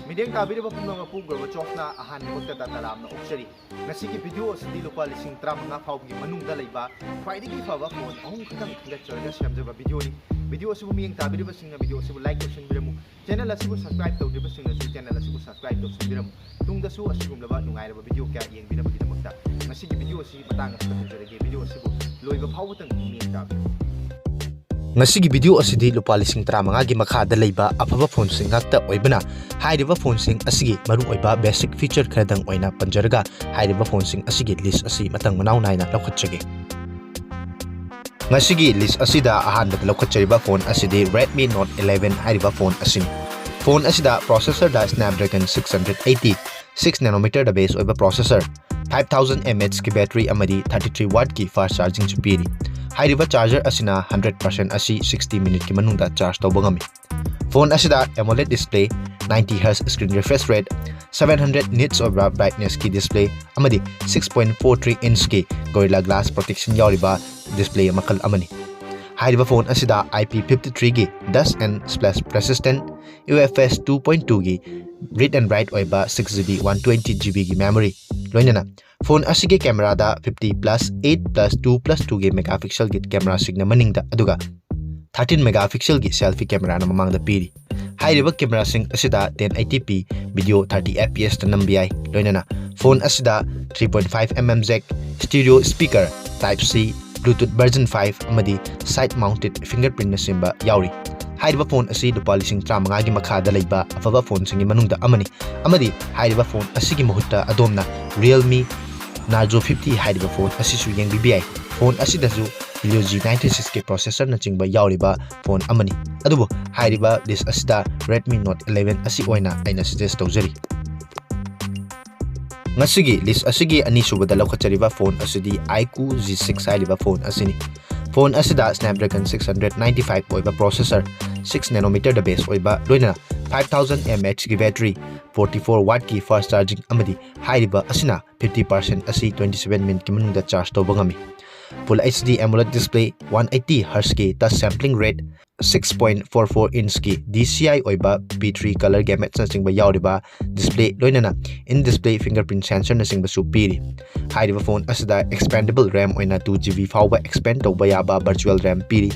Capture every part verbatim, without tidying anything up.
ꯃꯤꯠꯌꯦꯡ ꯇꯥꯕꯤꯔꯤꯕ ꯄꯨꯝꯅꯃꯛꯄꯨ ꯒꯣꯔꯕꯆꯣꯐꯅ ꯑꯍꯥꯟꯕꯃꯛꯇ ꯇꯔꯥꯝꯅ ꯑꯣꯛꯆꯔꯤ꯫ ꯉꯁꯤꯒꯤ ꯚꯤꯗꯤꯑꯣ ꯑꯁꯤꯗꯤ ꯂꯨꯄꯥ ꯂꯤꯁꯤꯡ ꯇꯔꯥꯃꯉꯥ ꯐꯥꯎꯕꯒꯤ ꯃꯅꯨꯡꯗ ꯂꯩꯕ ꯈ꯭ꯋꯥꯏꯗꯒꯤ ꯐꯕ ꯐꯣꯟ ꯑꯍꯨꯝ ꯈꯛꯇꯪ ꯈꯟꯒꯠꯆꯔꯒ ꯁꯦꯝꯖꯕ ꯚꯤꯗꯤꯑꯣꯅꯤ꯫ ꯚꯤꯗꯤꯑꯣ ꯑꯁꯤꯕꯨ ꯃꯤꯠꯌꯦꯡ ꯇꯥꯕꯤꯔꯤꯕꯁꯤꯡꯅ ꯚꯤꯗꯤꯑꯣ ꯑꯁꯤꯕꯨ ꯂꯥꯏꯛ ꯇꯧꯁꯤꯟꯕꯤꯔꯝꯃꯨ꯫ ꯆꯦꯅꯦꯜ ꯑꯁꯤꯕꯨ ꯁꯕꯁꯀ꯭ꯔꯥꯏꯕ ꯇꯧꯗ꯭ꯔꯤꯕꯁꯤꯡꯅꯁꯨ ꯆꯦꯅꯦꯜ ꯑꯁꯤꯕꯨ ꯁꯕꯁꯀ꯭ꯔꯥꯏꯕ ꯇꯧꯁꯤꯟꯕꯤꯔꯝꯃꯨ꯫ ꯇꯨꯡꯗꯁꯨ ꯑꯁꯤꯒꯨꯝꯂꯕ ꯅꯨꯡꯉꯥꯏꯔꯕ ꯚꯤꯗꯤꯑꯣ ꯀꯌꯥ ꯌꯦꯡꯕꯤꯅꯕꯒꯤꯗꯃꯛꯇ ꯉꯁꯤꯒꯤ ꯚꯤꯗꯤꯑꯣ ꯑꯁꯤ ꯃꯇꯥꯡ ꯑꯁꯤꯗ ꯊꯝꯖꯔꯒꯦ꯫ ꯚꯤꯗꯤꯑꯣ ꯑꯁꯤꯕꯨ ꯂꯣꯏꯕ ꯐꯥꯎꯕꯇꯪ ꯃꯤꯠꯌꯦꯡ ꯇꯥꯕꯤꯌꯨ꯫ ꯉꯁꯤꯒꯤ ꯚꯤꯗꯤꯑꯣ ꯑꯁꯤꯗꯤ ꯂꯨꯄꯥ ꯂꯤꯁꯤꯡ ꯇꯔꯥꯃꯉꯥꯒꯤ ꯃꯈꯥꯗ ꯂꯩꯕ ꯑꯐꯕ ꯐꯣꯟꯁꯤꯡ ꯉꯥꯛꯇ ꯑꯣꯏꯕꯅ, ꯍꯥꯏꯔꯤꯕ ꯐꯣꯟꯁꯤꯡ ꯑꯁꯤꯒꯤ ꯃꯔꯨꯑꯣꯏꯕ ꯕꯦꯁꯤꯛ ꯐꯤꯆꯔ ꯈꯔꯗꯪ ꯑꯣꯏꯅ ꯄꯟꯖꯔꯒ, ꯍꯥꯏꯔꯤꯕ ꯐꯣꯟꯁꯤꯡ ꯑꯁꯤꯒꯤ ꯂꯤꯁ ꯑꯁꯤ ꯃꯇꯪ ꯃꯅꯥꯎ ꯅꯥꯏꯅ ꯂꯧꯈꯠꯆꯒꯦ꯫ ꯉꯁꯤꯒꯤ ꯂꯤꯁ ꯑꯁꯤꯗ ꯑꯍꯥꯟꯕꯗ ꯂꯧꯈꯠꯆꯔꯤꯕ ꯐꯣꯟ ꯑꯁꯤꯗꯤ Redmi Note eleven ꯍꯥꯏꯔꯤꯕ ꯐꯣꯟ ꯑꯁꯤꯅꯤ꯫ ꯐꯣꯟ ꯑꯁꯤꯗ ꯄ꯭ꯔꯣꯁꯦꯁꯔꯗ Snapdragon six hundred eighty, six nanometerꯗ ꯕꯦꯁ ꯑꯣꯏꯕ ꯄ꯭ꯔꯣꯁꯦꯁꯔ, five thousand mAhꯀꯤ ꯕꯦꯇꯔꯤ ꯑꯃꯗꯤ thirty three wattꯀꯤ ꯐꯥꯁ ꯆꯥꯔꯖꯤꯡꯁꯨ ꯄꯤꯔꯤ꯫ ꯍꯥꯏꯔꯤꯕ ꯆꯥꯔꯖꯔ ꯑꯁꯤꯅ hundred percent ꯑꯁꯤ sixty minuteꯀꯤ ꯃꯅꯨꯡꯗ ꯆꯥꯔꯖ ꯇꯧꯕ ꯉꯝꯃꯤ꯫ ꯐꯣꯟ ꯑꯁꯤꯗ AMOLED display, ninety hertz screen refresh rate, seven hundred nits ꯑꯣꯏꯕ brightnessꯀꯤ display ꯑꯃꯗꯤ six point four three inchꯀꯤ Gorilla Glass protection ꯌꯥꯎꯔꯤꯕ display ꯃꯈꯜ ꯑꯃꯅꯤ꯫ ꯍꯥꯏꯔꯤꯕ ꯐꯣꯟ ꯑꯁꯤꯗ IP fifty threeꯒꯤ dust and splash resistant, UFS two point twoꯒꯤ read and write ꯑꯣꯏꯕ six GB one twenty GBꯒꯤ memory, ꯂꯣꯏꯅꯅ phone ꯑꯁꯤꯒꯤ ꯀꯦꯃꯦꯔꯥꯗ fifty plus eight plus two plus twoꯒꯤ megapixelꯒꯤ ꯀꯦꯃꯦꯔꯥꯁꯤꯡꯅ ꯃꯅꯤꯡꯗ, ꯑꯗꯨꯒ thirteen megapixelꯒꯤ selfie ꯀꯦꯃꯦꯔꯥꯅ ꯃꯃꯥꯡꯗ ꯄꯤꯔꯤ꯫ ꯍꯥꯏꯔꯤꯕ ꯀꯦꯃꯦꯔꯥꯁꯤꯡ ꯑꯁꯤꯗ ten eighty p video thirty FPSꯇ ꯅꯝꯕ ꯌꯥꯏ꯫ ꯂꯣꯏꯅꯅ ꯐꯣꯟ ꯑꯁꯤꯗ three point five mm jack, stereo speaker, Type C, Bluetooth version five ꯑꯃꯗꯤ side mounted fingerprintꯅꯆꯤꯡꯕ ꯌꯥꯎꯔꯤ꯫ ꯍꯥꯏꯔꯤꯕ ꯐꯣꯟ ꯑꯁꯤ ꯂꯨꯄꯥ ꯂꯤꯁꯤꯡ ꯇꯔꯥꯃꯉꯥꯒꯤ ꯃꯈꯥꯗ ꯂꯩꯕ ꯑꯐꯕ ꯐꯣꯟꯁꯤꯡꯒꯤ ꯃꯅꯨꯡꯗ ꯑꯃꯅꯤ, ꯑꯃꯗꯤ ꯍꯥꯏꯔꯤꯕ ꯐꯣꯟ ꯑꯁꯤꯒꯤ ꯃꯍꯨꯠꯇ ꯑꯗꯣꯝꯅ Realme Narzo fifty ꯍꯥꯏꯔꯤꯕ ꯐꯣꯟ ꯑꯁꯤꯁꯨ ꯌꯦꯡꯕꯤꯕ ꯌꯥꯏ꯫ ꯐꯣꯟ ꯑꯁꯤꯗꯁꯨ Helio G ninety sixꯀꯤ processorꯅꯆꯤꯡꯕ ꯌꯥꯎꯔꯤꯕ ꯐꯣꯟ ꯑꯃꯅꯤ꯫ ꯑꯗꯨꯕꯨ ꯍꯥꯏꯔꯤꯕ list ꯑꯁꯤꯗ Redmi Note eleven ꯑꯁꯤ ꯑꯣꯏꯅ ꯑꯩꯅ suggest ꯇꯧꯖꯔꯤ꯫ ꯉꯁꯤꯒꯤ list ꯑꯁꯤꯒꯤ ꯑꯅꯤꯁꯨꯕꯗ ꯂꯧꯈꯠꯆꯔꯤꯕ ꯐꯣꯟ ꯑꯁꯤꯗꯤ iQOO G six ꯍꯥꯏꯔꯤꯕ ꯐꯣꯟ ꯑꯁꯤꯅꯤ꯫ ꯐꯣꯟ ꯑꯁꯤꯗ Snapdragon six hundred ninety five ꯑꯣꯏꯕ processor, six nanometerꯗ base ꯑꯣꯏꯕ, ꯂꯣꯏꯅꯅ five thousand mAhꯀꯤ battery, forty four wattꯀꯤ fast charging ꯑꯃꯗꯤ ꯍꯥꯏꯔꯤꯕ ꯑꯁꯤꯅ fifty percent ꯑꯁꯤ twenty seven minuteꯀꯤ ꯃꯅꯨꯡꯗ charge ꯇꯧꯕ ꯉꯝꯃꯤ꯫ Full HD AMOLED display, one eighty hertzꯀꯤ touch sampling rate, six point four four inch ꯀꯤ D C I ꯑꯣꯏꯕ P three color gametꯅꯆꯤꯡꯕ ꯌꯥꯎꯔꯤꯕ display, ꯂꯣꯏꯅꯅ in display fingerprint sensorꯅꯆꯤꯡꯕꯁꯨ ꯄꯤꯔꯤ꯫ ꯍꯥꯏꯔꯤꯕ phone ꯑꯁꯤꯗ expandable RAM ꯑꯣꯏꯅ two G B ꯐꯥꯎꯕ expand ꯇꯧꯕ ꯌꯥꯕ virtual RAM ꯄꯤꯔꯤ꯫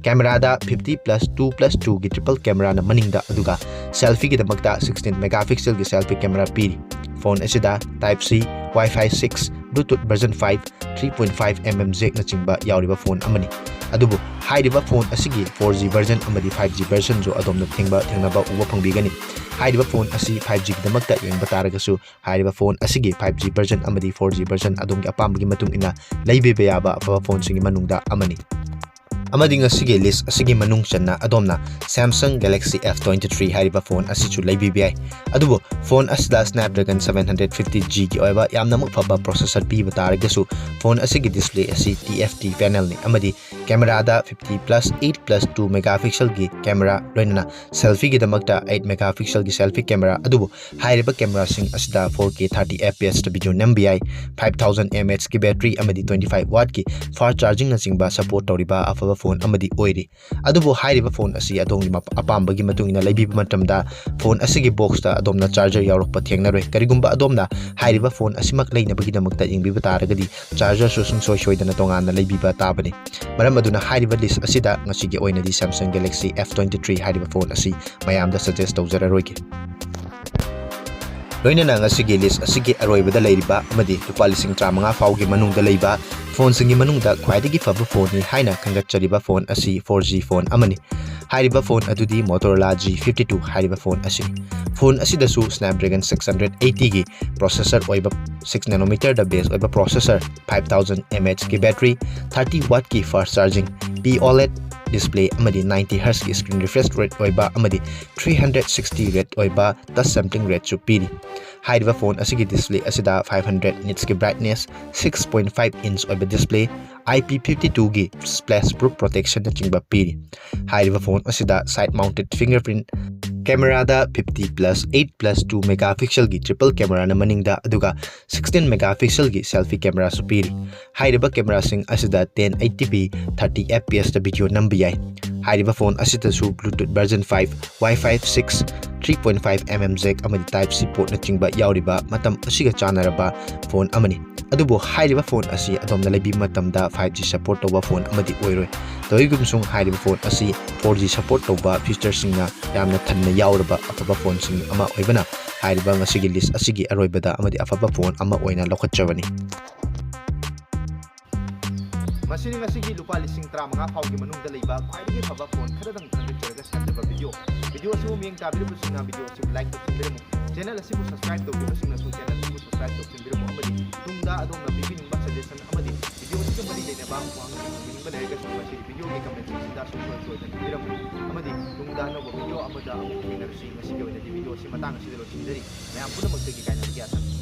Cameraꯗ fifty plus two plus twoꯒꯤ triple cameraꯅ ꯃꯅꯤꯡꯗ, ꯑꯗꯨꯒ selfieꯒꯤꯗꯃꯛꯇ sixteen megapixelꯒꯤ selfie camera ꯄꯤꯔꯤ꯫ Phone ꯑꯁꯤꯗ Type C, Wi-Fi six, Bluetooth version five, three point five mm jackꯅꯆꯤꯡꯕ ꯌꯥꯎꯔꯤꯕ phone ꯑꯃꯅꯤ꯫ ꯑꯗꯨꯕꯨ ꯍꯥꯏꯔꯤꯕ phone ꯑꯁꯤꯒꯤ four G version ꯑꯃꯗꯤ five G versionꯁꯨ ꯑꯗꯣꯝꯅ ꯊꯦꯡꯕ ꯊꯦꯡꯅꯕ ꯎꯕ ꯐꯪꯕꯤꯒꯅꯤ꯫ ꯍꯥꯏꯔꯤꯕ phone ꯑꯁꯤ five Gꯒꯤꯗꯃꯛꯇ ꯌꯦꯡꯕ ꯇꯥꯔꯒꯁꯨ, ꯍꯥꯏꯔꯤꯕ phone ꯑꯁꯤꯒꯤ five G version ꯑꯃꯗꯤ four G version ꯑꯗꯣꯝꯒꯤ ꯑꯄꯥꯝꯕꯒꯤ ꯃꯇꯨꯡ ꯏꯟꯅ ꯂꯩꯕꯤꯕ ꯌꯥꯕ ꯑꯐꯕ phoneꯁꯤꯡꯒꯤ ꯃꯅꯨꯡꯗ ꯑꯃꯅꯤ꯫ ꯑꯃꯗꯤ ꯉꯁꯤꯒꯤ list ꯑꯁꯤꯒꯤ ꯃꯅꯨꯡ ꯆꯟꯅ ꯑꯗꯣꯝꯅ Samsung Galaxy F twenty-three ꯍꯥꯏꯔꯤꯕ phone ꯑꯁꯤꯁꯨ ꯂꯩꯕꯤꯕ ꯌꯥꯏ꯫ ꯑꯗꯨꯕꯨ phone ꯑꯁꯤꯗ Snapdragon seven hundred fifty Gꯒꯤ ꯑꯣꯏꯕ ꯌꯥꯝꯅꯃꯛ ꯐꯕ processor ꯄꯤꯕ ꯇꯥꯔꯒꯁꯨ, phone ꯑꯁꯤꯒꯤ display ꯑꯁꯤ T F T panelꯅꯤ ꯑꯃꯗꯤ cameraꯗ fifty plus eight plus two megapixelꯒꯤ camera, ꯂꯣꯏꯅꯅ selfieꯒꯤꯗꯃꯛꯇ eight megapixelꯒꯤ selfie camera, ꯑꯗꯨꯕꯨ ꯍꯥꯏꯔꯤꯕ cameraꯁꯤꯡ ꯑꯁꯤꯗ four K thirty F P Sꯇ video ꯅꯝꯕ ꯌꯥꯏ꯫ Five thousand mAh ꯀꯤ battery ꯑꯃꯗꯤ twenty five wattꯀꯤ fast chargingꯅꯆꯤꯡꯕ support ꯇꯧꯔꯤꯕ ꯑꯐꯕ phone ꯑꯃꯗꯤ ꯑꯣꯏꯔꯤ꯫ ꯑꯗꯨꯕꯨ ꯍꯥꯏꯔꯤꯕ phone ꯑꯁꯤ ꯑꯗꯣꯝꯒꯤ ꯃꯄ-, ꯑꯄꯥꯝꯕꯒꯤ ꯃꯇꯨꯡ ꯏꯟꯅ ꯂꯩꯕꯤꯕ ꯃꯇꯝꯗ, phone ꯑꯁꯤꯒꯤ boxꯇ ꯑꯗꯣꯝꯅ charger ꯌꯥꯎꯔꯛꯄ ꯊꯦꯡꯅꯔꯣꯏ꯫ ꯀꯔꯤꯒꯨꯝꯕ ꯑꯗꯣꯝꯅ ꯍꯥꯏꯔꯤꯕ phone ꯑꯁꯤꯃꯛ ꯂꯩꯅꯕꯒꯤꯗꯃꯛꯇ ꯌꯦꯡꯕꯤꯕ ꯇꯥꯔꯒꯗꯤ, chargerꯁꯨ ꯁꯨꯡꯁꯣꯏ ꯁꯣꯏꯗꯅ ꯇꯣꯉꯥꯟꯅ ꯂꯩꯕꯤꯕ ꯇꯥꯕꯅꯤ꯫ ꯃꯔꯝ ꯑꯗꯨꯅ ꯍꯥꯏꯔꯤꯕ list ꯑꯁꯤꯗ ꯉꯁꯤꯒꯤ ꯑꯣꯏꯅꯗꯤ Samsung Galaxy F twenty-three ꯍꯥꯏꯔꯤꯕ phone ꯑꯁꯤ ꯃꯌꯥꯝꯗ suggest ꯇꯧꯖꯔꯔꯣꯏꯒꯦ꯫ ꯂꯣꯏꯅꯅ ꯉꯁꯤꯒꯤ list ꯑꯁꯤꯒꯤ ꯑꯔꯣꯏꯕꯗ ꯂꯩꯔꯤꯕ ꯑꯃꯗꯤ ꯂꯨꯄꯥ ꯂꯤꯁꯤꯡ ꯇꯔꯥꯃꯉꯥ ꯐꯥꯎꯒꯤ ꯃꯅꯨꯡꯗ ꯂꯩꯕ phoneꯁꯤꯡꯒꯤ ꯃꯅꯨꯡꯗ ꯈ꯭ꯋꯥꯏꯗꯒꯤ ꯐꯕ phoneꯅꯤ ꯍꯥꯏꯅ ꯈꯟꯒꯠꯆꯔꯤꯕ phone ꯑꯁꯤ four G phone ꯑꯃꯅꯤ꯫ ꯍꯥꯏꯔꯤꯕ phone ꯑꯗꯨꯗꯤ Motorola G fifty-two ꯍꯥꯏꯔꯤꯕ phone ꯑꯁꯤꯅꯤ꯫ Phone ꯑꯁꯤꯗꯁꯨ Snapdragon six hundred eightyꯒꯤ processor ꯑꯣꯏꯕ, six nanometerꯗ base ꯑꯣꯏꯕ processor, five thousand mAh ꯀꯤ battery, thirty wattꯀꯤ fast charging, P OLED display ꯑꯃꯗꯤ ninety hertzꯀꯤ screen refresh rate ꯑꯣꯏꯕ ꯑꯃꯗꯤ three hundred sixty Hz ꯑꯣꯏꯕ touch sampling rateꯁꯨ ꯄꯤꯔꯤ꯫ ꯍꯥꯏꯔꯤꯕ phone ꯑꯁꯤꯒꯤ display ꯑꯁꯤꯗ five hundred nitsꯀꯤ brightness, six point five inch ꯑꯣꯏꯕ display, I P fifty twoꯒꯤ splash proof protectionꯅꯆꯤꯡꯕ ꯄꯤꯔꯤ꯫ ꯍꯥꯏꯔꯤꯕ phone ꯑꯁꯤꯗ side mounted fingerprint, cameraꯗ fifty plus eight plus two megapixelꯒꯤ triple cameraꯅ ꯃꯅꯤꯡꯗ, ꯑꯗꯨꯒ sixteen megapixelꯒꯤ selfie cameraꯁꯨ ꯄꯤꯔꯤ꯫ ꯍꯥꯏꯔꯤꯕ cameraꯁꯤꯡ ꯑꯁꯤꯗ ten eighty P thirty F P Sꯇ video ꯅꯝꯕ ꯌꯥꯏ꯫ ꯍꯥꯏꯔꯤꯕ ꯐꯣꯟ ꯑꯁꯤꯗꯁꯨ Bluetooth version five, Wi-Fi six, three point five mm jack ꯑꯃꯗꯤ Type C portꯅꯆꯤꯡꯕ ꯌꯥꯎꯔꯤꯕ ꯃꯇꯝ ꯑꯁꯤꯒ ꯆꯥꯟꯅꯔꯕ ꯐꯣꯟ ꯑꯃꯅꯤ꯫ ꯑꯗꯨꯕꯨ ꯍꯥꯏꯔꯤꯕ ꯐꯣꯟ ꯑꯁꯤ ꯑꯗꯣꯝꯅ ꯂꯩꯕꯤꯕ ꯃꯇꯝꯗ five G support ꯇꯧꯕ ꯐꯣꯟ ꯑꯃꯗꯤ ꯑꯣꯏꯔꯣꯏ꯫ ꯇꯧꯏꯒꯨꯝꯁꯨꯡ ꯍꯥꯏꯔꯤꯕ ꯐꯣꯟ ꯑꯁꯤ four G support ꯇꯧꯕ featureꯁꯤꯡꯅ ꯌꯥꯝꯅ ꯊꯟꯅ ꯌꯥꯎꯔꯕ ꯑꯐꯕ ꯐꯣꯟꯁꯤꯡ ꯑꯃ ꯑꯣꯏꯕꯅ ꯍꯥꯏꯔꯤꯕ ꯉꯁꯤꯒꯤ list ꯑꯁꯤꯒꯤ ꯑꯔꯣꯏꯕꯗ ꯑꯃꯗꯤ ꯑꯐꯕ ꯐꯣꯟ ꯑꯃ ꯑꯣꯏꯅ ꯂꯧꯈꯠꯆꯕꯅꯤ꯫ ꯃꯁꯤꯅꯤ ꯉꯁꯤꯒꯤ ꯂꯨꯄꯥ ꯂꯤꯁꯤꯡ ꯇꯔꯥꯃꯉꯥ ꯐꯥꯎꯒꯤ ꯃꯅꯨꯡꯗ ꯂꯩꯕ ꯈ꯭ꯋꯥꯏꯗꯒꯤ ꯐꯕ ꯐꯣꯟ ꯈꯔꯗꯪ ꯈꯟꯒꯠꯆꯔꯒ ꯁꯦꯝꯖꯕ video꯫ Video ꯑꯁꯤꯕꯨ ꯃꯤꯠꯌꯦꯡ ꯇꯥꯕꯤꯔꯤꯕꯁꯤꯡꯅ video ꯑꯁꯤꯕꯨ like ꯇꯧꯁꯤꯟꯕꯤꯔꯝꯃꯨ꯫ Channel ꯑꯁꯤꯕꯨ subscribe ꯇꯧꯗ꯭ꯔꯤꯕꯁꯤꯡꯅꯁꯨ channel ꯑꯁꯤꯕꯨ subscribe ꯇꯧꯁꯤꯟꯕꯤꯔꯝꯃꯨ ꯑꯃꯗꯤ ꯇꯨꯡꯗ ꯑꯗꯣꯝꯅ ꯄꯤꯕꯤꯅꯤꯡꯕ suggestion ꯑꯃꯗꯤ video ꯑꯁꯤꯒ ꯃꯔꯤ ꯂꯩꯅꯕ ꯋꯥꯍꯪꯁꯤꯡ ꯍꯪꯕꯤꯅꯤꯡꯕ ꯂꯩꯔꯒꯁꯨ ꯃꯁꯤꯒꯤ video ꯒꯤ comment section ꯗ ꯁꯨꯡꯁꯣꯏ ꯁꯣꯏꯗꯅ ꯄꯤꯕꯤꯔꯝꯃꯨ ꯑꯃꯗꯤ ꯇꯨꯡꯗ ꯑꯅꯧꯕ video ꯑꯃꯗ ꯑꯃꯨꯛ ꯊꯦꯡꯅꯔꯁꯤ꯫ ꯉꯁꯤꯒꯤ ꯑꯣꯏꯅꯗꯤ video ꯑꯁꯤ ꯃꯇꯥꯡ ꯑꯁꯤꯗ ꯂꯣꯏꯁꯤꯟꯖꯔꯤ꯫ ꯃꯌꯥꯝ ꯄꯨꯝꯅꯃꯛꯇꯒꯤ ꯀꯥꯏꯅꯕꯒꯤ ꯑꯥꯁꯥ ꯊꯝꯖꯔꯤ꯫